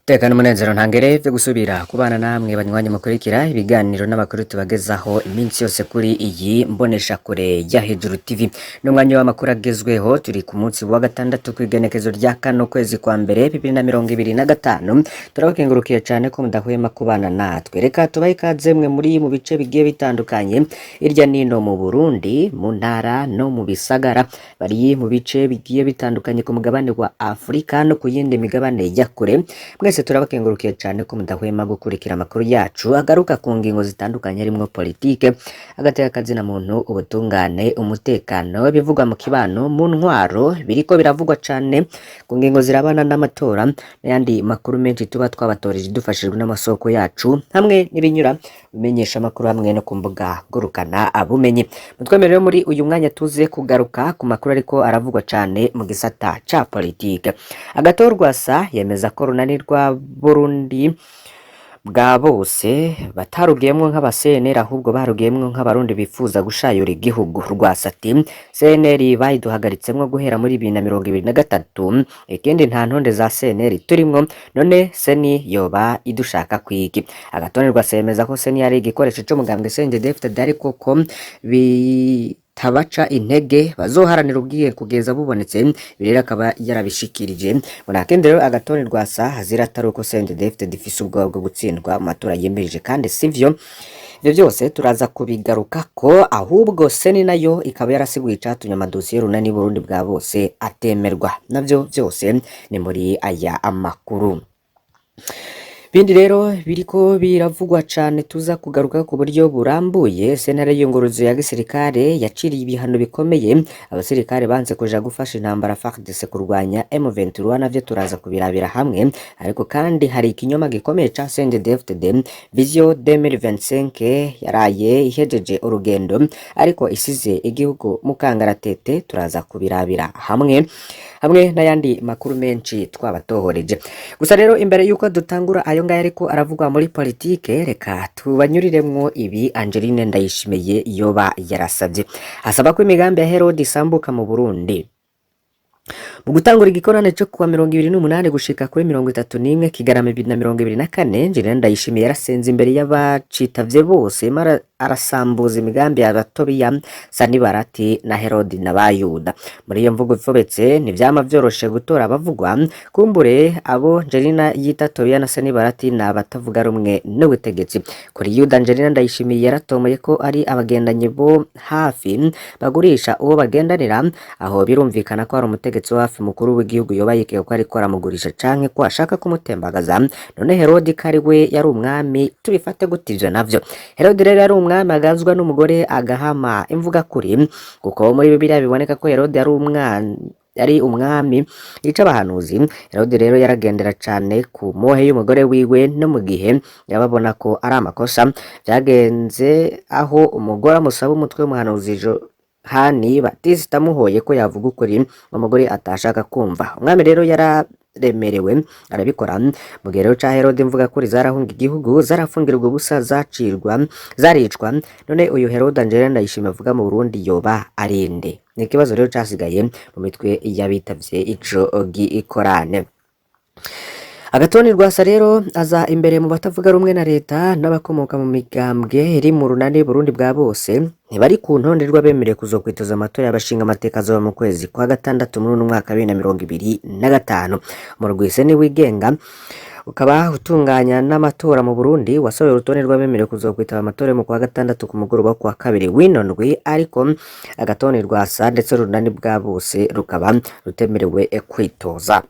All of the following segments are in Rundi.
Tekano umunezero ntangere vyo gusubira kubana namwe banywanyi mukurikira ibiganiro n'amakuru tubagezaho iminsi yose kuri iyi mboneshakure ya Hejuru TV. N'umwanya w'amakuru agezweho, turi ku munsi wa gatandatu kw'igenekezo rya kano kwezi kwa mbere 2025. Turabakengurukiye cane ko mudahwema kubana natwe. Reka tubahe ikaze mwe muri mu bice bigiye bitandukanye irya nino mu Burundi, mu ntara no mu bisagara, bari mu bice bigiye bitandukanye ku mugabane wa Afrika no ku yindi migabane ya kure. Mwese turabakengurukiye cyane ko mudahwema gukurikira amakuru yacu agaruka ku ngingo zitandukanye harimwo politike, agateka kazina muntu, ubutungane, umutekano, ibivugwa mu kibano, mu ntwaro, biriko biravugwa cane ku ngingo zirabana n'amatora n'ayandi makuru menshi tuba twabatoreje dufashijwe n'amasoko yacu hamwe n'ibinyura bimenyesha amakuru hamwe no ku mbuga ngurukana bumenyi. Mutwemerere muri uyu mwanya tuze kugaruka ku makuru ariko aravugwa cane mu gisata ca politike. Agathon Rwasa yemeza ko runani rwa Burundi bwa bose batarugiyemwo nk'aba CNL, ahubwo barugiyemwo nk'abarundi bifuza gushayura igihugu. Rwasa ati: "CNL bayiduhagaritsemwo guhera muri 2023, ikindi nta ntonde za CNL turimwo, none CENI yoba idushaka kwiki?" Agathon Rwasa yemeza ko CENI ari igikoresho c'umugambwe CNDD-FDD, ariko ko bitabaca intege, bazoharanira ubwiye kugeza bubonetse. Ibi rero akaba yarabishikirije ngo nta kindi rero Agathon Rwasa hazira atari uko CNDD-FDD ifise ubwoba bwo gutsindwa mu matora yimirije, kandi sivyo. Ivyo byose turaza kubigarukako. Ahubwo CENI nayo ikaba yarasiguye icatumye amadosiye y'urunani Burundi bwa bose atemerwa. Navyo vyose ni muri aya amakuru. Bindi rero biriko biravugwa cane tuza kugaruka ku buryo burambuye: sentare y'iyunguruzo ya gisirikare yaciriye ibihano bikomeye abasirikare banze kuja gufasha intambara FARDC kurwanya M23, navyo turaza kubirabira hamwe. Ariko kandi hari ikinyoma gikomeye ca CNDD-FDD. Vision 2025 yaraye ihejeje urugendo, ariko isize igihugu mu kangaratete. Turaza kubirabira hamwe, hamwe n'ayandi makuru menshi twabatohoreje. Gusa rero imbere yuko dutangura ayo ngayo ariko aravugwa muri politike, reka tubanyuriremwo ibi Angeline Ndayishimiye yoba yarasavye. Asaba ko imigambi ya Herode isambuka mu Burundi. Mu gutangura igikorane cyo kuwa 28 gushika kuri 31 Kigarama 2024, Angeline Ndayishimiye yarasenze imbere y'abacitavye bose, mara arasambuza imigambi ya Batobiya, Sanibarati na Herodi na Bayuda. Muri iyo mvugo ifobetse, ntivyama vyoroshe gutora abavugwa. Kumbure abo Angelina yita Tobiya na Sanibarati ni abatavuga rumwe n'ubutegetsi. Kuri Yuda, Angelina Ndayishimiye yaratomoye ko ari abagendanyi bo hafi bagurisha uwo bagendanira. Aho birumvikana ko hari umutegetsi wo hafi mukuru w'igihugu yoba yikeka ko ariko aramugurisha canke ko ashaka kumutembagaza. None Herodi ko ari we yari umwami, tubifate gute ivyo navyo? Herodi rero yari umwami agazwa n'umugore agahama imvuga kuri, kuko muri Bibiliya biboneka ko Herodi yari umwana, yari umwami yica abahanuzi. Herodi rero yaragendera cane ku mohe y'umugore wiwe, no mu gihe yababona ko ari amakosa. Vyagenze aho umugore amusaba umutwe w'umuhanuzi Yohani Batisita, amuhoye ko yavuga ukuri, umugore atashaka kumva. Umwami rero yararemerewe arabikora. Mu gihe rero ca Herode, mvuga kuri zarahunga igihugu, zarafungirwa ubusa, zacirwa, zaricwa. None uyu Herode Angelina Ndayishimiye avuga mu Burundi yoba arinde? Ni ikibazo rero casigaye mu mitwe y'abitavye ico gikorane. Agathon Rwasa rero aza imbere mu batavuga rumwe na leta n'abakomoka mu migambwe iri mu runani Burundi bwa bose. Ntibari ku ntonde rw'abemerewe kuzokwitoza amatora y'abashinga amateka azoba mu kwezi kwa gatandatu muri uno mwaka 2025. Umurwi CENI wigenga ukaba utunganya n'amatora mu Burundi wasohoye urutonde rw'abemerewe kuzokwitaba amatora mu kwa gatandatu ku mugoroba wo kuwa kabiri w'ino ndwi, ariko Agathon Rwasa ndetse urunani bwa bose rukaba rutemerewe kwitoza.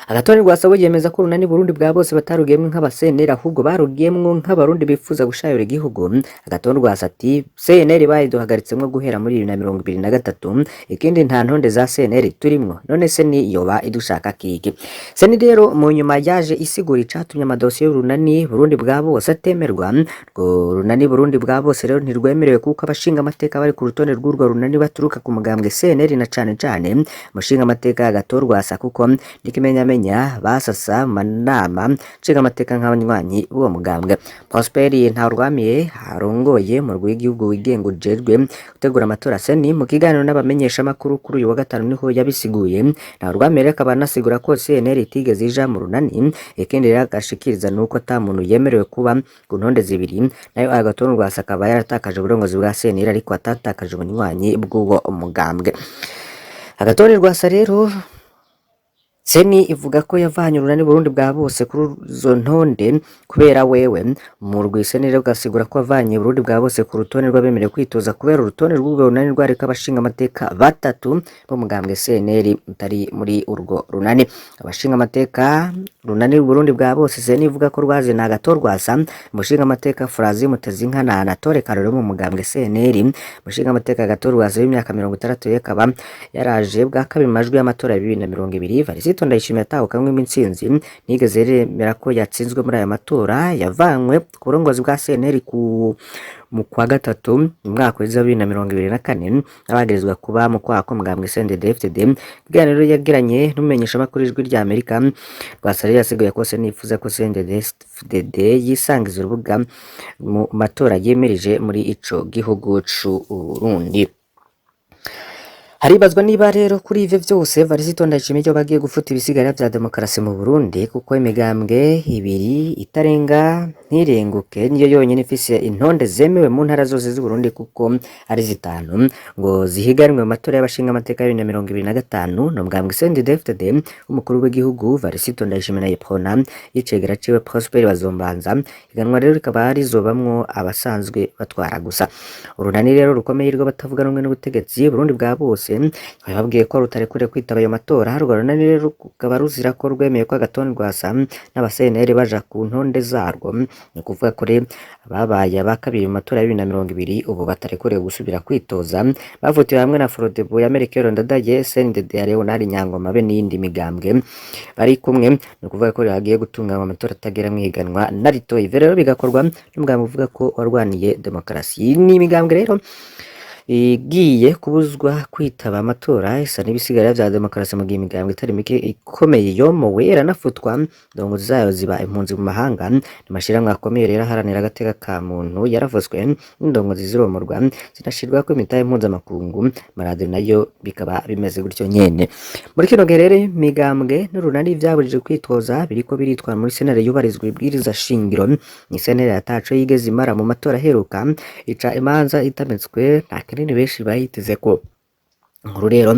Agathon Rwasa we yemeza ko urunani Burundi bwa bose batarugiyemwo nk'aba CNL, ahubwo barugiyemwo nk'abarundi bifuza gushayura igihugu. Agathon Rwasa ati: "CNL bayiduhagaritsemwo guhera muri 2023, ikindi nta ntonde za CNL turimwo, none CENI yoba idushaka kiki?" CENI rero mu nyuma yaje isigura icatumye amadosiye y'urunani Burundi bwa bose atemerwa. Urwo runani Burundi bwa bose rero ntirwemerewe kuko abashinga amateka bari ku rutonde rw'urwo runani baturuka ku mugambwe CNL, na cane cane umushinga amateka Agathon Rwasa, kuko ni N'ikimenyamenya basasa mu manama nshingamateka nk'abanywanyi b'uwo mugambwe. Prosper Ntawurwamiye arongoye mu rw'igihugu wigenga ujejwe gutegura amatora CENI, mu kiganiro n'abamenyeshamakuru kuri uyu wa gatanu niho yabisiguye. Ntawurwamiye rero akaba anasigura ko CNL itigeze ija mu runani. Ikindi rero agashikiriza nuko ata muntu yemerewe kuba ku ntonde zibiri, nayo Agathon Rwasa akaba yaratakaje uburongozi bwa CNL ariko atatakaje ubunywanyi bw'uwo mugambwe. Agathon Rwasa rero, CENI ivuga ko yavanye urunani Burundi bwa bose kuri izo ntonde kubera wewe. Mu CENI rero ugasigura ko wavanye Burundi bwa bose ku rutonde rw'abemerewe kwitoza kubera urutonde rw'urwo runani rwariko abashinga amateka batatu b'umugambwe CNL utari muri urwo runani. Abashinga amateka runani Burundi bwa bose CENI ivuga ko rwazina Agathon Rwasa, umushinga amateka Furazi Mutezinka na Anatole Karorero mu mugambwe CNL. Umushinga amateka Agathon Rwasa w'imyaka 60 akaba yaraje bwa kabiri mu majwi y'amatora ya 2020. Varisito Ndayishimiye atahukanywe intsinzi, ntigeze yemera ko yatsinzwe muri aya matora. Yavanywe ku burongozi bwa CNL ku mu kwa gatatu mu mwaka w'ibihumbi 2024, abagirizwa kuba mu kwaha k'umugambwe CNDD-FDD. Ibiganiro yagiranye n'umumenyeshamakuru Ijwi rya Amerika, Rwasa rero yasiguye ko CENI yifuza ko CNDD-FDD yisangiza urubuga mu matora yimirije muri ico gihugu c'u Burundi. Haribazwa niba rero kuri ivyo vyose Varisito Ndayishimiye ryo bagiye gufuta ibisigarira vya demokarasi mu Burundi, kuko imigambwe ibiri itarenga ntirenguke niyo yonyene ifise intonde zemewe mu ntara zose z'u Burundi, kuko ari zitanu, ngo zihiganwe mu matora y'abashinga amateka ya 2025. No mugambwe CNDD-FDD umukuru w'igihugu Varisito Ndayishimiye na Iprona y'icegera ciwe Prosper Bazombanza. Higanwa rero rikaba rizobamwo abasanzwe batwara gusa. Urunani rero rukomeye rwo batavuga rumwe n'ubutegetsi, Burundi bwa bose, bababwiye ko rutarekuriye kwitaba ayo matora. Urwo runani rero rukaba ruzira ko rwemeye ko Agathon Rwasa n'aba CNL baja ku ntonde zarwo. Ni ukuvuga ko rero ababaye aba kabiri mu matora ya 2020 ubu batarekuriwe gusubira kwitoza, bavutiwe hamwe na Frodebu ya Melchior Ndadaye, CNDD ya Leonard Nyangoma be n'iyindi migambwe bari kumwe. Ni ukuvuga ko hagiye gutunganywa amatora atagira mwihiganwa na rito. Ivyo rero bigakorwa n'umugambi uvuga ko warwaniye demokarasi. Ni imigambwe rero igiye kubuzwa kwitaba amatora, isa n'ibisigarira vya demokarasi, mu gihe imigambwe itari mike ikomeye yomowe iranafutwa, indongozi zayo ziba impunzi mu mahanga. Amashirahamwe akomeye rero aharanira agateka ka muntu yaravuzwe, n'indongozi ziromorwa, zinashirwako imitahe mpuzamakungu. Amaradiyo nayo bikaba bimeze gutyo nyene. Muri kino gihe rero imigambwe n'urunani vyabujije kwitoza biriko biritwara muri sentare yubahirizwa ibwiriza shingiro. Ni sentare yataco yigeze imara mu matora aheruka, ica imanza itametswe, nta kinini benshi bayiteze ko. Inkuru rero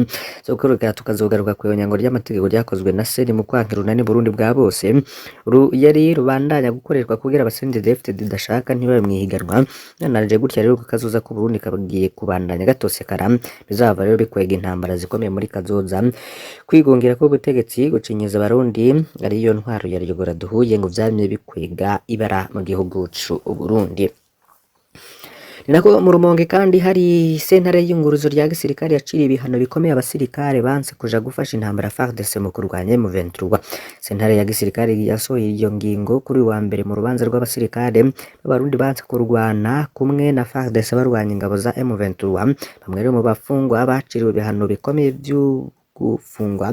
zo gukurikira tukazogaruka ku ihonyango ry'amategeko ryakozwe na CENI mu kwanka urunani Burundi bwa bose yari rubandanya gukoreshwa kugira aba CNDD-FDD idashaka ntibabe mwihiganwa. Nanarije gutya rero kazoza ku Burundi kagiye kubandanya gatosekara, bizava rero bikwega intambara zikomeye muri kazoza. Kwigungira k'ubutegetsi, gucinyiza abarundi ariyo ntwaro ya Ryogora duhuye, ngo vyamye bikwega ibara mu gihugu c'u Burundi. Ni nako mu Rumonge kandi hari sentare y'iyunguruzo rya gisirikare yaciriye ibihano bikomeye abasirikare banse kuja gufasha intambara FARDC mu kurwanya M23. Sentare ya gisirikare yasohoye iyo ngingo kuri uyu wa mbere mu rubanza rw'abasirikare b'Abarundi banse kurwana kumwe na FARDC barwanya ingabo za M23. Bamwe rero mu bafungwa baciriwe ibihano bikomeye vyo gufungwa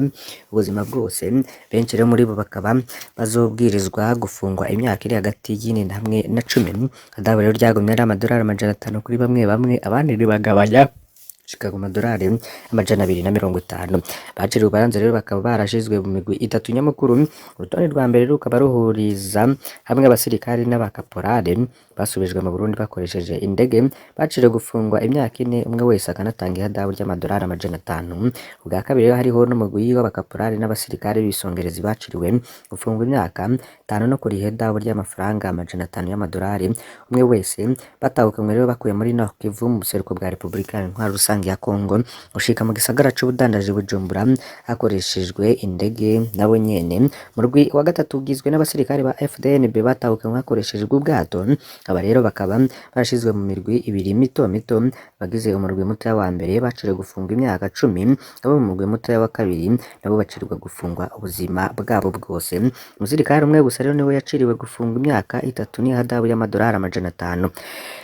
ubuzima bwose, benshi rero muri bo bakaba bazobwirizwa gufungwa imyaka iri hagati y'ine hamwe na 10. Ihadabu rero ryagumye ari amadolari 500 kuri bamwe bamwe, abandi ribagabanya gushika ku madolari 250. Baciriwe urubanza rero bakaba barashizwe mu migwi itatu nyamukuru. Urutonde rwa mbere rukaba ruhuriza hamwe abasirikare n'abakaporale basubijwe mu Burundi bakoresheje indege, baciriwe gufungwa imyaka 4, umwe wese akanatanga ihadabu ry'amadolari 500. Ubwa kabiri rero hariho n'umugwi w'abakaporale n'abasirikare b'ibisongerezi baciriwe gufungwa imyaka 5 no kuriha ihadabu ry'amafaranga 500 y'amadolari umwe wese. Batahukanywe rero bakuye muri Nord Kivu mu buseruko bwa Repubulika Intwaro Rusange ya Kongo gushika mu gisagara c'ubudandaji Bujumbura hakoreshejwe indege nabo nyene. Murwi wa gatatu ugizwe n'abasirikare ba FDNB batahukanywe hakoreshejwe ubwato. Aba rero bakaba barashizwe mu mirwi ibiri mito mito. Abagize umurwi mutoya wa mbere baciriwe gufungwa imyaka 10, abo mu murwi mutoya wa kabiri nabo bacirirwa gufungwa ubuzima bwabo bwose. Umusirikare umwe gusa rero niwe yaciriwe gufungwa imyaka 3 n'ihadabu y'amadolari 500.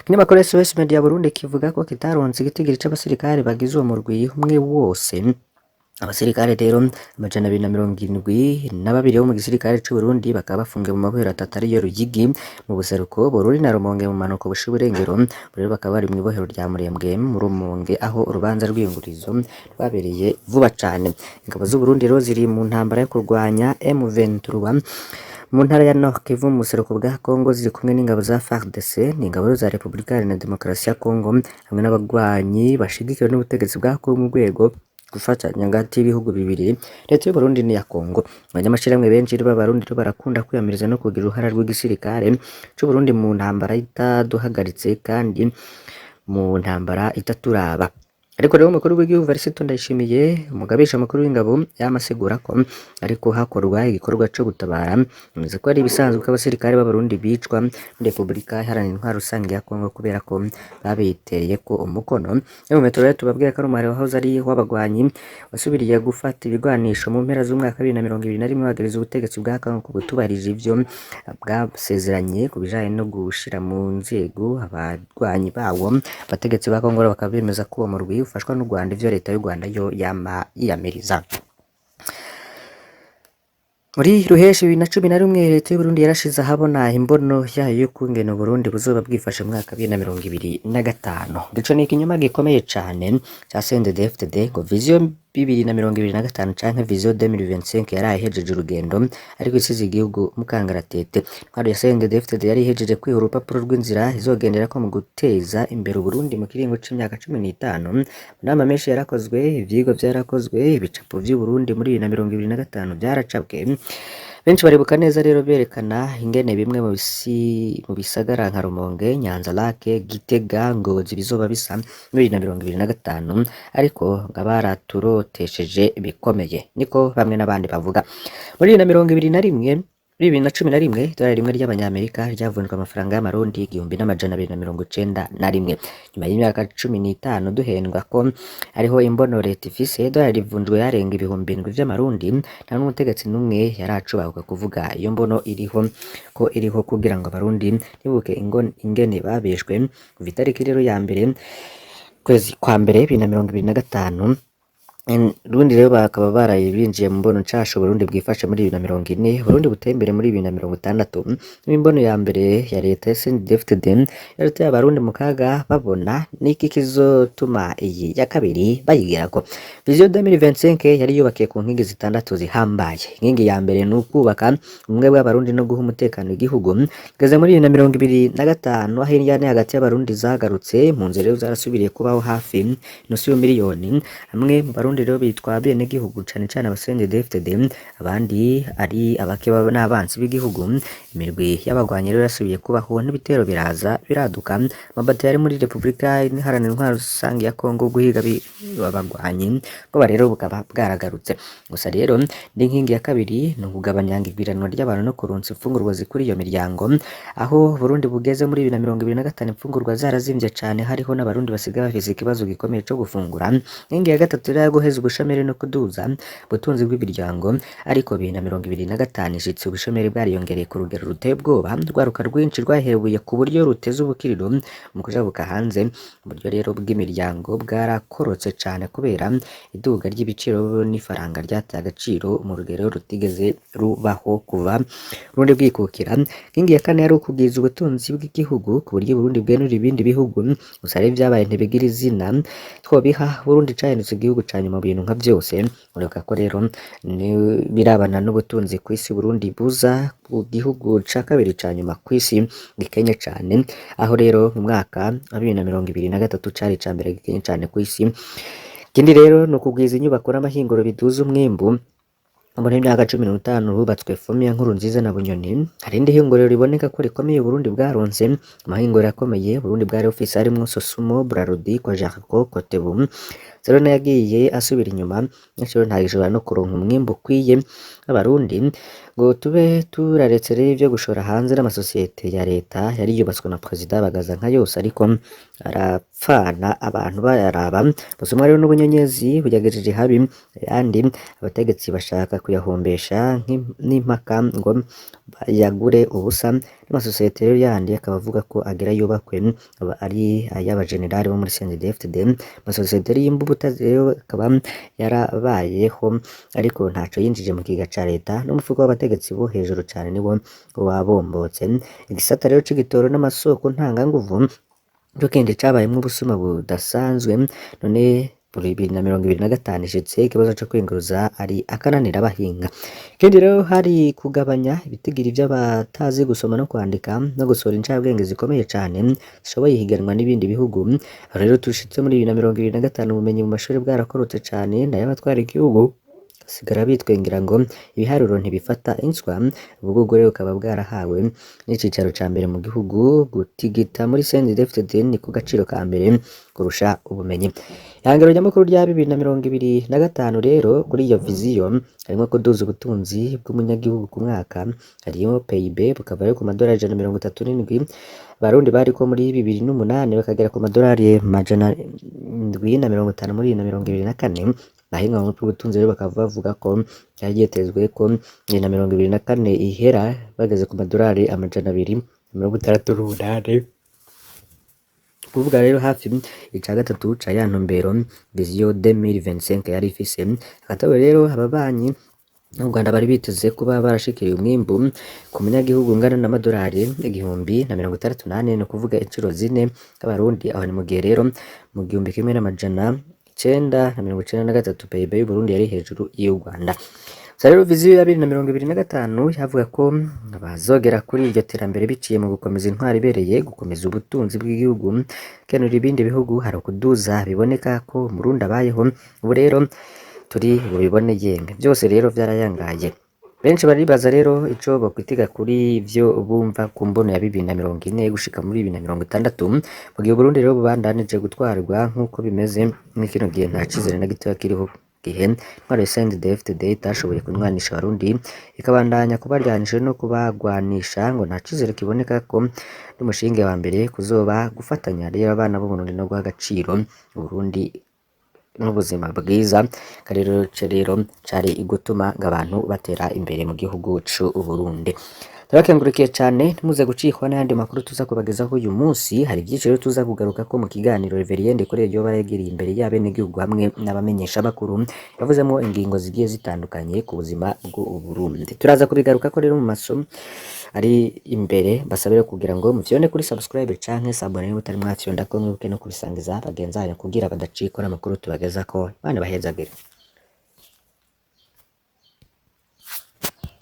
Ikinyamakuru SOS Media Burundi kivuga ko kitaronse igitigiri c'abasirikare bagize uwo murwi umwe wose. Abasirikare rero 272 bo mu gisirikare c'u Burundi bakaba bafungiwe mu mabohero atatu ariyo Ruyigi mu buseruko, Bururi na Rumonge mu manuko busha uburengero. Rero bakaba bari mw'ibohero rya Murembwe mu Rumonge aho urubanza rw'iyungurizo rwabereye vuba cane. Ingabo z'u Burundi rero ziri mu ntambara yo kurwanya M23 mu ntara ya Nord Kivu mu buseruko bwa Congo, ziri kumwe n'ingabo za FARDC, n'ingabo za Repubulika Iharanira Demokarasi ya Congo hamwe n'abagwanyi bashigikiwe n'ubutegetsi bwa Congo mu rwego gufatanya hagati y'ibihugu bibiri, leta y'u Burundi n'iya Congo. Abanyamashirahamwe benshi b'Abarundi rero barakunda kwiyamiriza no kugira uruhara rw'igisirikare c'u Burundi mu ntambara itaduhagaritse kandi mu ntambara itaturaba. Ariko rero umukuru w'igihugu Evariste Ndayishimiye, umugabisha mukuru w'ingabo, yamasigura ko ariko hakorwa igikorwa co gutabara. Yemeza ko ari ibisanzwe ko abasirikare b'Abarundi bicwa muri Repubulika Iharanira Intwaro Rusange ya Congo kubera ko babitereye ko umukono. Yo mu metero rero tubabwira ko ari umubare wahoze ari w'abagwanyi wasubiriye gufata ibigwanisho mu mpera z'umwaka 2021, wagiriza ubutegetsi bwa Congo ku kutubarije ivyo bwasezeranye ku bijanye no gushira mu nzego abagwanyi bawo. Abategetsi ba Congo bakaba bemeza ko uwo murwi ufashwa n'u Rwanda, ivyo leta y'u Rwanda yo yama yiyamiriza. Muri ruheshi 2011 leta y'u Burundi yarashize ahabona imbono yayo y'ukungene Uburundi buzoba bwifashe mu mwaka 2025. Ico ni ikinyoma gikomeye cane ca CNDD-FDD ngo vision 2025 canke vision 2025 yaraye ihejeje urugendo ariko isize igihugu mu kangaratete. Intwaro ya CNDD-FDD yari ihejeje kwiha urupapuro rw'inzira izogenderako mu guteza imbere Uburundi mu kiringo c'imyaka 15. Amanama menshi yarakozwe, ivyigwa vyarakozwe, ibicapo vy'Uburundi muri 2025 vyaracapwe. Benshi baribuka neza rero berekana ingene bimwe mu bisi mu bisagara nka Rumonge, Nyanza Lake, Gitega, Ngozi bizoba bisa muri 2025, ariko ngo baraturotesheje bikomeye, niko bamwe n'abandi bavuga. Muri 2021, muri 2011, idolari rimwe ry'abanyamerika ryavunjwa amafaranga y'amarundi 1291. Nyuma y'imyaka 15 duhendwa ko ariho imbono leta ifise, idolari rivunjwe yarenga 7000 vy'amarundi. Nta n'umutegetsi n'umwe yaracubahuka kuvuga iyo mbono iriho, ko iriho kugira ngo abarundi ntibuke ingene babeshwe. Kuva itariki rero ya mbere kwezi kwa mbere 2025, Burundi rero bakaba baraye binjiye mu mbono nshasha Burundi bwifashe muri 2040, Burundi buteye imbere muri 2060. N'imbono ya mbere ya leta ya CNDD-FDD yarateye abarundi mu kaga, babona niki kizotuma iyi ya kabiri bayigerako. Vision 2025 yari yubakiye ku nkingi zitandatu zihambaye. Inkingi ya mbere ni ukubaka ubumwe bw'abarundi no guha umutekano igihugu. Tugeze muri 2025 aho indyane hagati y'abarundi zagarutse mu nzira rero zarasubiriye kubaho hafi nusu y'umiliyoni. Hamwe mu barundi rero bitwa abenegihugu, cane cane aba CNDD-FDD, abandi ari abakeba n'abansi b'igihugu. Imirwi y'abagwanyi rero yasubiye kubaho n'ibitero biraza biraduka. Amabato yari muri Repubulika Iharanira Intwaro Rusange ya Congo guhiga abagwanyi, ubwoba rero bukaba bwaragarutse. Gusa rero n'inkingi ya kabiri ni ukugabanya igwiranwa ry'abantu no kuronsa imfungurwa zikuri iyo miryango. Aho Burundi bugeze muri 2025 imfungurwa zarazimvye cane, hariho n'abarundi basigaye bafise ikibazo gikomeye co gufungura. Inkingi ya gatatu rero guheza ubushomeri no kuduza ubutunzi bw'imiryango, ariko 2025 ishitse ubushomeri bwariyongereye ku rugero ruteye ubwoba. Urwaruka rwinshi rwahebuye ku buryo ruteze ubukiriro mu kujabuka hanze. Uburyo rero bw'imiryango bwarakorotse cane kubera iduga ry'ibiciro n'ifaranga ryataye agaciro mu rugero rutigeze rubaho kuva Burundi bwikukira. Inkingi ya kane yari ukugwiza ubutunzi bw'igihugu ku buryo Burundi bwenura ibindi bihugu. Gusa rero ivyabaye ntibigira izina twobiha. Burundi cahindutse igihugu ca nyuma mu bintu nka vyose. Uribuka ko rero birabana n'ubutunzi kw'isi, Burundi buza ku gihugu ca kabiri ca nyuma kw'isi gikenye cane, aho rero mu mwaka wa 2023 cari ica mbere gikenye cane kw'isi. Ikindi rero ni ukugwiza inyubako n'amahinguro biduza umwimbu. Muri myaka 15 hubatswe Fomia Nkuru Nziza na Bunyoni. Hari indi hinguriro riboneka ko rikomeye Burundi bwaronse. Amahinguriro akomeye Burundi bwari bufise harimwo Sosumo, Brarudi, Cogerco, Cotebu. Zero yagiye asubira inyuma, rero ntagishobora no kuronka umwimbu ukwiye. Abarundi ngo tube turaretse rero ivyo gushora hanze n'amasosiyete ya leta yari yubatswe na Perezida Bagaza nka yose, ariko arapfana abantu bayaraba. Busumwa rero n'ubunyenyezi buyagejeje habi, ayandi abategetsi bashaka kuyahombesha n'impaka ngo bayagure ubusa. Amasosiyete rero yandi akaba avuga ko agira yubakwe aba ari ay'abajenerali bo muri CNDD-FDD. Amasosiyete y'imbubuta rero akaba yarabayeho ariko ntaco yinjije mu kiga ca leta, n'umufuko w'abategetsi bo hejuru cane niwo wabombotse. Igisata rero c'igitoro n'amasoko ntanganguvu co kindi cabayemwo ubusuma budasanzwe. None muri 2025 ishitse ikibazo co kwiyunguruza ari akananira abahinga. Ikindi rero hari kugabanya ibitigiri vy'abatazi gusoma no kwandika no gusohora incabwenge zikomeye cane zishoboye ihiganwa n'ibindi bihugu. Aho rero dushitse muri 2025 ubumenyi mu mashuri bwarakorotse cane, nayo abatwara igihugu basigara bitwengera ngo ibiharuro ntibifata inswa. Ubugugu rero bukaba bwarahawe n'icicaro ca mbere mu gihugu. Gutigita muri CNDD-FDD ni ku gaciro ka mbere kurusha ubumenyi. Ihangiro nyamukuru rya 2025 rero kuri iyo viziyo harimwo kuduza ubutunzi bw'umunyagihugu ku mwaka, hariyo PIB bukava rero ku madolari 137 Abarundi bariko muri 2008 bakagera ku madolari 750 muri 2024. Abahinga mu by'ubutunzi rero bakaba bavuga ko vyari vyitezwe ko 2024 ihera bageze ku madolari 268, kuvuga rero hafi ica gatatu ca ya ntumbero vision 2025 yari ifise. Hagati rero ababanyi n'u Rwanda bari biteze kuba barashikiriye umwimbu ku munyagihugu ungana n'amadolari 1064, ni ukuvuga incuro zine y'Abarundi. Aho ni mu gihe rero mu 1993 PIB y'Uburundi yari hejuru y'u Rwanda. Gusa rero viziyo ya 2025 yavuga ko bazogera kuri iryo terambere biciye mu gukomeza intwaro ibereye, gukomeza ubutunzi bw'igihugu, kenura ibindi bihugu, hari ukuduza biboneka ko Umurundi abayeho. Ubu rero turi bubibone yemwe, byose rero vyarayangaye. Benshi baribaza rero ico bokwitega kuri ivyo bumva ku mbono ya 2040 gushika muri 2060, mu gihe Uburundi rero bubandanije gutwarwa nk'uko bimeze muri kino gihe. Nta cizere na gitoya kiriho gihe intwaro ya CNDD-FDD itashoboye kunywanisha Abarundi, ikabandanya kubaryanisha no kubagwanisha, ngo nta cizere kiboneka ko n'umushinge wa mbere kuzoba gufatanya rero abana b'Uburundi no guha agaciro Uburundi n'ubuzima bwiza. Rero rero cari igutuma ngo abantu batera imbere mu gihugu c'u Burundi. Turakengurukiye cane, ntimuze gucikwa n'ayandi makuru tuza kubagezaho uyu munsi. Hari vyinshi rero tuza kugaruka ko mu kiganiro Reverien Ndikuriyo yoba yagiriye imbere y'abenegihugu hamwe n'abamenyesha makuru, yavuzemo ingingo zigiye zitandukanye ku buzima bw'u Burundi. Turaza kubigaruka ko rero mu masomo ari imbere. Basabire kugira ngo mufyone kuri subscribe canke s'abonner niba utari mwafyonda ko, mwibuke no kubisangiza bagenzi banyu kugira badacikwa n'amakuru tubagezako. Imana ibahezagire.